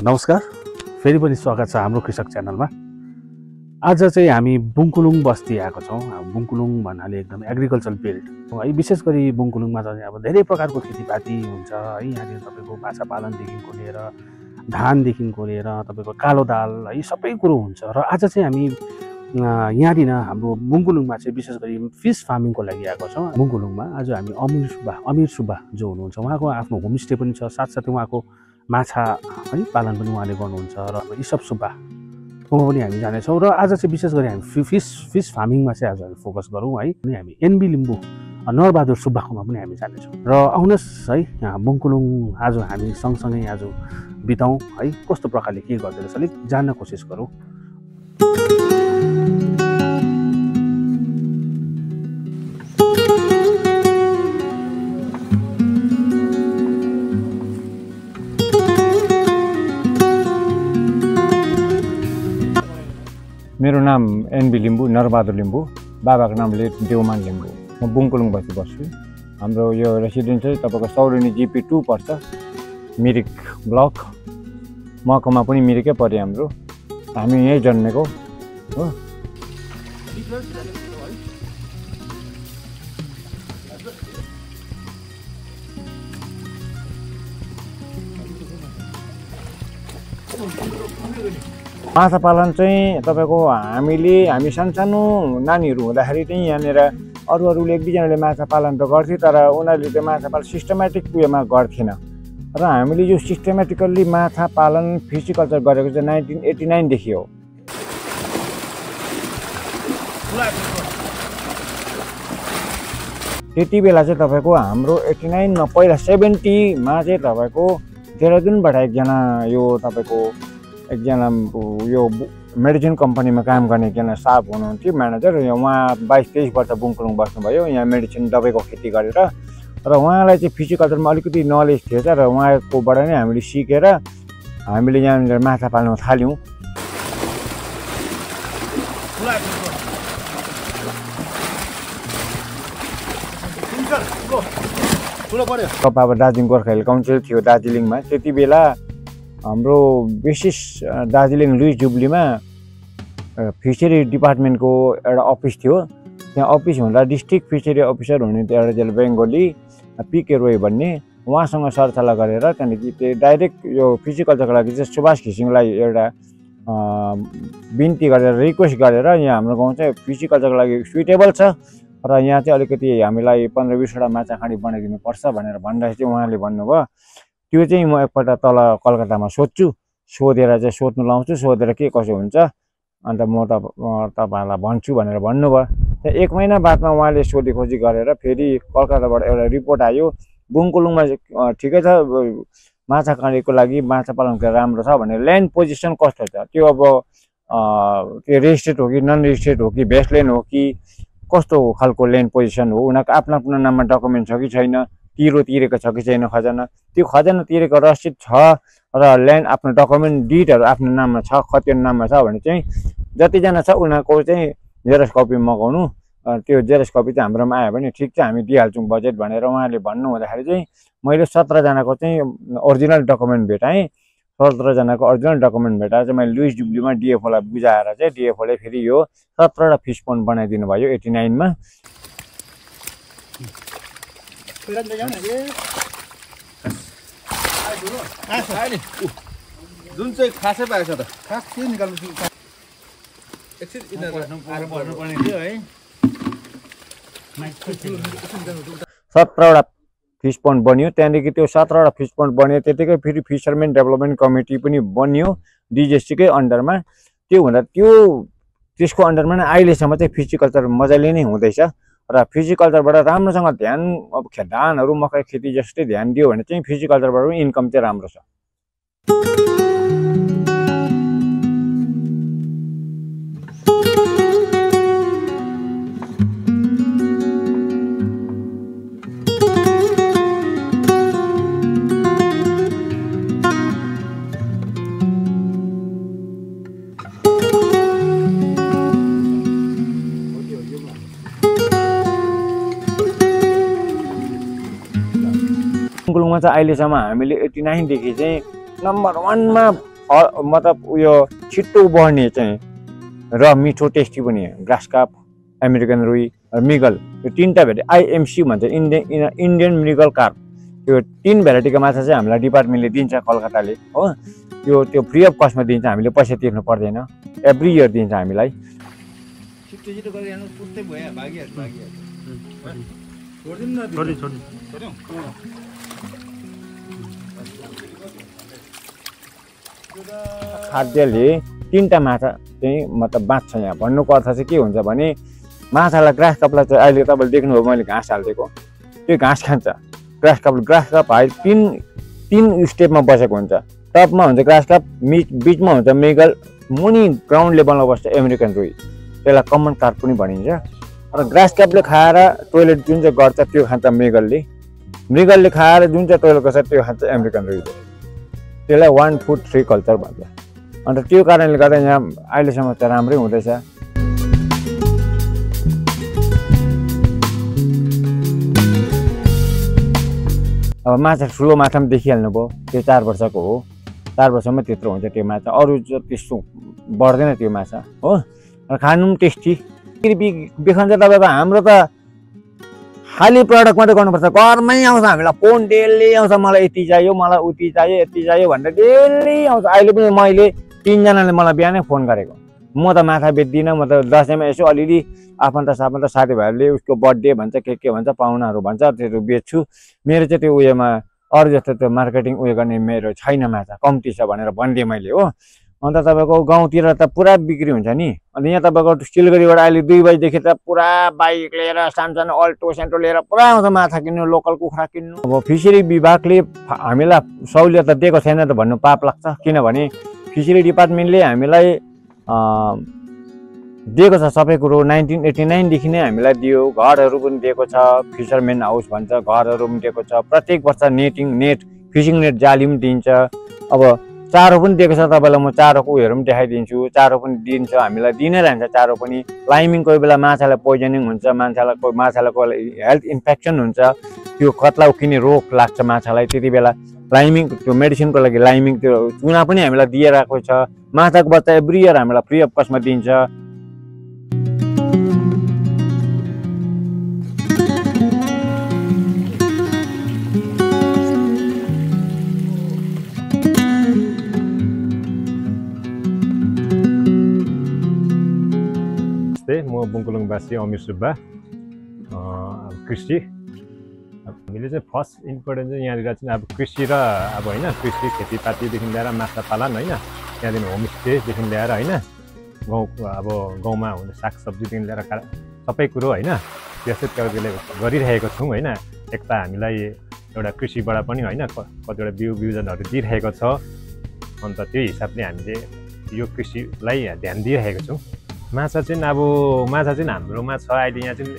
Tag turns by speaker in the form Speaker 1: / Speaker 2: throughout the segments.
Speaker 1: नमस्कार, फेरि पनि स्वागत छ हाम्रो कृषक च्यानलमा। आज चाहिँ हामी बुङकुलुङ बस्ती आएको छौँ। बुङकुलुङ भन्नाले एकदम एग्रिकल्चर बेल्ट है। विशेष गरी बुङकुलुङमा चाहिँ अब धेरै प्रकारको खेतीपाती हुन्छ है। यहाँनिर तपाईँको माछा पालनदेखिको लिएर धानदेखिको लिएर तपाईँको कालो दाल है सबै कुरो हुन्छ। र आज चाहिँ हामी यहाँनिर हाम्रो बुङकुलुङमा चाहिँ विशेष गरी फिस फार्मिङको लागि आएको छौँ। बुङकुलुङमा आज हामी अमीर सुब्बा जो हुनुहुन्छ उहाँको आफ्नो होमस्टे पनि छ, साथसाथै उहाँको माछा है पालन पनि उहाँले गर्नुहुन्छ। र इसप सुब्बाकोमा पनि हामी जानेछौँ। र आज चाहिँ विशेष गरी हामी फिस फार्मिङमा चाहिँ आज हामी फोकस गरौँ है। अनि हामी एनबी लिम्बू नरबहादुर सुब्बाकोमा पनि हामी जानेछौँ। र आउनुहोस् है, यहाँ बुङकुलुङ आज हामी सँगसँगै आज बिताउँ है। कस्तो प्रकारले के गर्दो रहेछ अलिक जान्न कोसिस गरौँ।
Speaker 2: मेरो नाम एनबी लिम्बू नरबहादुर लिम्बू, बाबाको नामले देवमान लिम्बू। म बुङकुलुङ बस्छु। हाम्रो यो रेसिडेन्स चाहिँ तपाईँको सौरेनी जिपी 2 पर्छ, मिरिक ब्लक। महकुमा पनि मिरिकै पऱ्यो हाम्रो। हामी यहीँ जन्मेको हो। माछा पालन चाहिँ तपाईँको हामी सानो नानीहरू हुँदाखेरि चाहिँ यहाँनिर अरूले एक दुईजनाले माछा पालन त गर्थे, तर उनीहरूले त्यो माछा पालन सिस्टमेटिक वेमा गर्थेन। र हामीले यो सिस्टमेटिकल्ली माछा पालन फिसिकल्चर गरेको चाहिँ 1989 देखि हो। त्यति बेला चाहिँ तपाईँको हाम्रो 89 मा पहिला 70 मा चाहिँ तपाईँको देहरादुनबाट एकजना यो मेडिसिन कम्पनीमा काम गर्ने एकजना साहब हुनुहुन्थ्यो, म्यानेजर। उहाँ 22-23 वर्ष बुङकुलुङ बस्नुभयो यहाँ मेडिसिन दबाईको खेती गरेर। र उहाँलाई चाहिँ फिसिकल्चरमा अलिकति नलेज थिएछ र उहाँकोबाट नै हामीले सिकेर हामीले यहाँनिर माछा पाल्न थाल्यौँ। अब दार्जिलिङ गोर्खा हिल काउन्सिल थियो दार्जिलिङमा। त्यति बेला हाम्रो बेसिस दार्जिलिङ लुइस जुब्लीमा फिसरी डिपार्टमेन्टको एउटा अफिस थियो। त्यहाँ अफिस हुँदा डिस्ट्रिक्ट फिसरी अफिसर हुनुहुन्थ्यो एउटा चाहिँ बेङ्गोली पिके रोय भन्ने। उहाँसँग सरसल्लाह गरेर त्यहाँदेखि त्यो डाइरेक्ट यो फिसिकल्चरको लागि चाहिँ सुभाष घिसिङलाई एउटा बिन्ती गरेर रिक्वेस्ट गरेर यहाँ हाम्रो गाउँ चाहिँ फिसिकल्चरको लागि सुइटेबल छ र यहाँ चाहिँ अलिकति हामीलाई 15-20वटा माछा खाडी बनाइदिनु पर्छ भनेर भन्दा चाहिँ उहाँले भन्नुभयो। त्यो चाहिँ म एकपल्ट तल कलकत्तामा सोधेर चाहिँ सोध्नु लाउँछु, सोधेर के कसो हुन्छ अन्त म तपाईँहरूलाई भन्छु भनेर भन्नुभयो। त्यहाँ 1 महिना बादमा उहाँले सोधीखोजी गरेर फेरि कलकत्ताबाट एउटा रिपोर्ट आयो, बुङकुलुङमा ठिकै छ माछा खाडीको लागि माछा पालन राम्रो छ भनेर। ल्यान्ड पोजिसन कस्तो छ त्यो, अब त्यो रेजिस्ट्रेड हो कि नन रेजिस्ट्रेड हो कि भेस्टल्यान्ड हो कि कस्तो खालको ल्यान्ड पोजिसन हो, उनीहरूको आफ्नो नाममा डकुमेन्ट छ कि छैन, तिरेको छ कि छैन खजाना, त्यो खजाना तिरेको रसिद छ र ल्यान्ड आफ्नो डकुमेन्ट डिडहरू आफ्नो नाममा छ, खतियान नाममा छ भने चाहिँ जतिजना छ उनीहरूको चाहिँ जेरक्स कपी मगाउनु। त्यो जेरक्स कपी चाहिँ हाम्रोमा आयो भने ठिक छ हामी दिइहाल्छौँ बजेट भनेर उहाँले भन्नु हुँदाखेरि चाहिँ मैले 17 जनाको चाहिँ ओरिजिनल डकुमेन्ट भेटाएँ। 17 जनाको ओरिजिनल डकुमेन्ट भेटाएर चाहिँ मैले लुइस जुब्लीमा डिएफओलाई बुझाएर चाहिँ डिएफओले फेरि यो 17वटा फिस पोन्ड बनाइदिनु भयो 89 मा।
Speaker 3: जुन चाहिँ खासै पाएको छ त खास के निकाल्नु एकछिन
Speaker 2: 17वटा फिस पोन्ड बन्यो। त्यहाँदेखि त्यो 17वटा फिस पोन्ड बन्यो, त्यतिकै फेरि फिसरमेन डेभलपमेन्ट कमिटी पनि बन्यो डिजिएसटीकै अन्डरमा। त्यो हुँदा त्यसको अन्डरमा नै अहिलेसम्म चाहिँ फिसिकल्चर मजाले नै हुँदैछ। र फिसिकल्चरबाट राम्रोसँग ध्यान, अब धानहरू मकै खेती जस्तै ध्यान दियो भने चाहिँ फिसिकल्चरबाट पनि इन्कम चाहिँ राम्रो छ। बुङकुलुङमा चाहिँ अहिलेसम्म हामीले 89 देखि चाहिँ नम्बर 1 मा मतलब उयो छिट्टो बढ्ने चाहिँ र मिठो टेस्टी पनि ग्रास काप, अमेरिकन रुई र मृगल, यो तीनटा भेराइटी आइएमसी भन्छ, इन्डियन मृगल कार्प। त्यो 3 भेराइटीको माछा चाहिँ हामीलाई डिपार्टमेन्टले दिन्छ कलकत्ताले हो। त्यो फ्री अफ कस्टमा दिन्छ, हामीले पैसा तिर्नु पर्दैन, एभ्री इयर दिन्छ हामीलाई।
Speaker 3: छिटो छिटो गरेर हेर्नु पुस्तै भयो भागिहाल्छ छोडिदिउँ न छोड्यौँ।
Speaker 2: खाद्यले 3टा माछा चाहिँ मतलब बाँच्छ। यहाँ भन्नुको अर्थ चाहिँ के हुन्छ भने माछालाई ग्रास कपलाई चाहिँ अहिले तपाईँले देख्नुभयो मैले घाँस हालिदिएको, त्यो घाँस खान्छ ग्रास कप हाइट 3 स्टेपमा बसेको हुन्छ। टपमा हुन्छ ग्रास कप, बिचमा हुन्छ मृगल, मुनि ग्राउन्ड लेभलमा बस्छ अमेरिकन रुई, त्यसलाई कमन कार्प पनि भनिन्छ। र ग्रास कपले खाएर टोइलेट जुन चाहिँ गर्छ त्यो खान्छ मृगलले खाएर जुन चाहिँ टोइलेट गर्छ त्यो खान्छ अमेरिकन रुईले। त्यसलाई 1 फुड 3 कल्चर भन्छ। अन्त त्यो कारणले गर्दा यहाँ अहिलेसम्म त राम्रै हुँदैछ। अब माछा ठुलो माछा पनि देखिहाल्नु भयो, त्यो 4 वर्षको हो, 4 वर्षमा त्यत्रो हुन्छ त्यो माछा, अरू त्यस्तो बढ्दैन त्यो माछा हो। र खानु पनि टेस्टी। बेखन चाहिँ तपाईँको हाम्रो त खाली प्रडक्ट मात्रै गर्नुपर्छ, घरमै आउँछ हामीलाई फोन, डेली आउँछ मलाई यति चाहियो, मलाई उति चाहियो, यति चाहियो भनेर डेली आउँछ। अहिले पनि मैले 3 जनाले मलाई बिहानै फोन गरेको। म त माछा बेच्दिनँ, म त दसैँमा यसो अलिअलि आफन्त साथीभाइहरूले उसको बर्थडे भन्छ, के भन्छ, पाहुनाहरू भन्छ, त्यो बेच्छु। मेरो चाहिँ त्यो उयोमा अरू जस्तो त्यो मार्केटिङ उयो गर्ने मेरो छैन, माछा कम्ती छ भनेर भनिदिएँ मैले हो। अन्त तपाईँको गाउँतिर त पुरा बिक्री हुन्छ नि। अन्त यहाँ तपाईँको सिलगढीबाट अहिले 2 बजीदेखि त पुरा बाइक लिएर सानो अल्टो सेन्टो लिएर पुरा आउँछ माछा किन्नु, लोकल कुखुरा किन्नु। अब फिसरी विभागले हामीलाई सहुलियत त दिएको छैन त भन्नु पाप लाग्छ, किनभने फिसरी डिपार्टमेन्टले हामीलाई दिएको छ सबै कुरो। 1989 देखि नै हामीलाई दियो, घरहरू पनि दिएको छ, फिसरमेन हाउस भन्छ, घरहरू पनि दिएको छ। प्रत्येक वर्ष फिसिङ नेट जाली पनि दिन्छ। अब चारो पनि दिएको छ तपाईँलाई, म चारोको उयोहरू पनि देखाइदिन्छु। चारो पनि दिन्छ, हामीलाई दिनै रहन्छ चारो पनि। लाइमिङ कोही बेला माछालाई पोइजनिङ हुन्छ, माछालाई हेल्थ इन्फेक्सन हुन्छ, त्यो कत्ला उक्किने रोग लाग्छ माछालाई, त्यति बेला लाइमिङ त्यो मेडिसिनको लागि लाइमिङ त्यो चुना पनि हामीलाई दिइरहेको छ। माछाको बच्चा एभ्री इयर हामीलाई फ्री अफ कस्टमा दिन्छ।
Speaker 4: म बुङकुलुङवासी अमिर सुब्बा, कृषि। हामीले चाहिँ फर्स्ट इम्पोर्टेन्ट चाहिँ यहाँनिर चाहिँ अब कृषि र अब होइन कृषि खेतीपातीदेखि लिएर माछा पालन होइन, त्यहाँदेखि होमस्टेदेखि लिएर होइन, गाउँमा हुने सागसब्जीदेखि लिएर सबै कुरो होइन व्यवस्थित गरिरहेको छौँ होइन। एक त हामीलाई एउटा कृषिबाट पनि होइन कतिवटा बिउजनहरू दिइरहेको छ। अन्त त्यो हिसाबले हामीले यो कृषिलाई ध्यान दिइरहेको छौँ। माछा चाहिँ हाम्रोमा छ अहिले यहाँ चाहिँ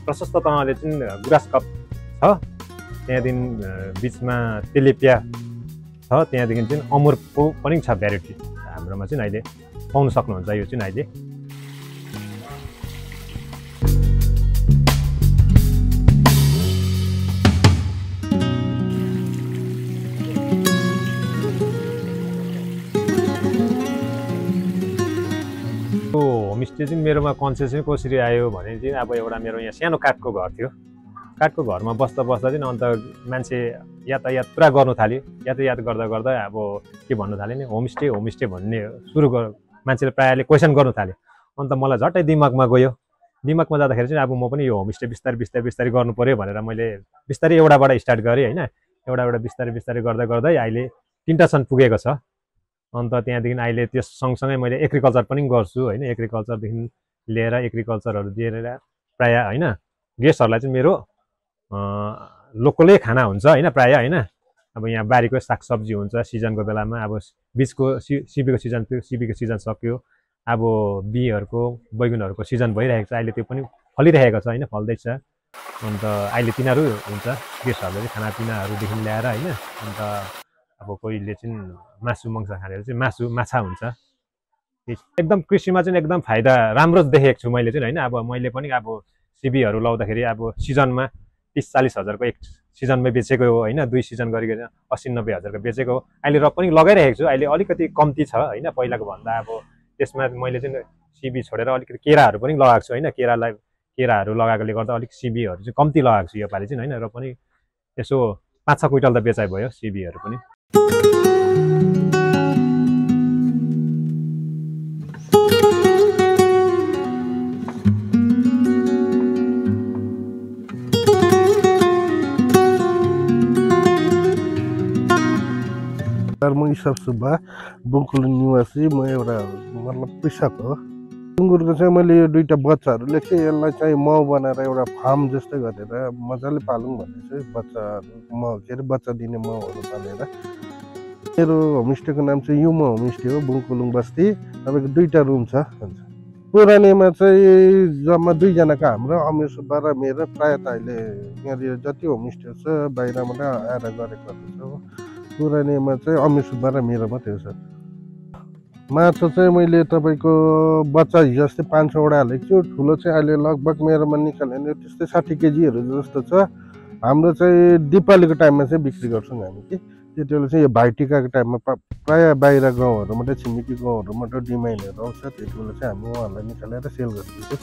Speaker 4: प्रशस्त तहले चाहिँ ग्रास कप छ, त्यहाँदेखि बिचमा तेलेपिया छ, त्यहाँदेखि चाहिँ अमुरको पनि छ भेराइटी हाम्रोमा चाहिँ अहिले पाउन सक्नुहुन्छ। यो चाहिँ अहिले होमस्टे चाहिँ मेरोमा कन्सेप्ट चाहिँ कसरी आयो भने चाहिँ अब एउटा मेरो यहाँ सानो काठको घर थियो, काठको घरमा बस्दा चाहिँ अन्त मान्छे यातायात पुरा गर्नु थाल्यो। यातायात गर्दा अब के भन्नु थाल्यो नि होमस्टे भन्ने मान्छेले प्रायःले क्वेसन गर्नु थाल्यो। अन्त मलाई झट्टै दिमागमा गयो। दिमागमा जाँदाखेरि चाहिँ अब म पनि यो होमस्टे बिस्तारै गर्नु पऱ्यो भनेर मैले बिस्तारै एउटाबाट स्टार्ट गरेँ होइन। एउटा बिस्तारै गर्दै अहिले 3टासम्म पुगेको छ। अन्त त्यहाँदेखि अहिले त्यस सँगसँगै मैले एग्रिकल्चर पनि गर्छु होइन। एग्रिकल्चरदेखि लिएर एग्रिकल्चरहरू दिएर प्रायः होइन गेस्टहरूलाई चाहिँ मेरो लोकलै खाना हुन्छ होइन प्रायः होइन। अब यहाँ बारीको सागसब्जी हुन्छ सिजनको बेलामा, अब बिचको सिबीको सिजन थियो, सिबीको सिजन सक्यो, अब बिईहरूको बैगुनहरूको सिजन भइरहेको छ, अहिले त्यो पनि फलिरहेको छ होइन, फल्दैछ। अन्त अहिले तिनीहरू हुन्छ गेस्टहरूले चाहिँ खानापिनाहरूदेखि ल्याएर होइन। अन्त अब कोहीले चाहिँ मासु मङ्स खानेहरू चाहिँ माछा हुन्छ। एकदम कृषिमा चाहिँ एकदम फाइदा राम्रो देखेको छु मैले चाहिँ होइन। अब मैले पनि अब सिबीहरू लाउँदाखेरि अब सिजनमा 30-40 हजारको एक सिजनमै बेचेको हो होइन, 2 सिजन गरिकन 80-90 हजारको बेचेको हो। अहिले र पनि लगाइरहेको छु। अहिले अलिकति कम्ती छ होइन पहिलाको भन्दा। अब त्यसमा मैले चाहिँ सिबी छोडेर अलिकति केराहरू पनि लगाएको छु होइन। केराहरू लगाएकोले गर्दा अलिक सिबीहरू चाहिँ कम्ती लगाएको छु योपालि चाहिँ होइन। र पनि यसो 5-6 क्विन्टल त बेचाइ भयो सिबीहरू पनि।
Speaker 5: म ईश्वर सुब्बा, बुङकुलुङ निवासी। म एउटा मतलब कृषक हो। सुँगुरको चाहिँ मैले यो 2टा बच्चाहरू ल्याएको थिएँ। यसलाई चाहिँ माउ बनाएर एउटा फार्म जस्तै गरेर मजाले पालौँ भन्ने चाहिँ बच्चा दिने माउहरू पालेर। मेरो होमस्टेको नाम चाहिँ युमा होमस्टे हो, बुङकुलुङ बस्ती। तपाईँको 2टा रुम छ। पुरानोमा चाहिँ जम्मा 2 जनाको हाम्रो अमीर सुब्बा र मेरो। प्रायः त अहिले यहाँनिर जति होमस्टे छ बाहिरबाट आएर गरेको छ। पुरानोमा चाहिँ अमीर सुब्बा र मेरो मात्रै हो सर। माछा चाहिँ मैले तपाईँको बच्चा हिजो अस्ति 500 वटा हालेको छु। ठुलो चाहिँ अहिले लगभग मेरोमा निकाल्यो भने त्यस्तै 60 केजीहरू जस्तो छ। हाम्रो चाहिँ दिपावलीको टाइममा चाहिँ बिक्री गर्छौँ हामी कि। त्यति बेला चाहिँ यो भाइटिकाको टाइममा प्रायः बाहिर गाउँहरूबाट छिमेकी गाउँहरूबाट डिमान्डहरू आउँछ। त्यति बेला चाहिँ हामी उहाँहरूलाई निकालेर सेल गर्छौँ।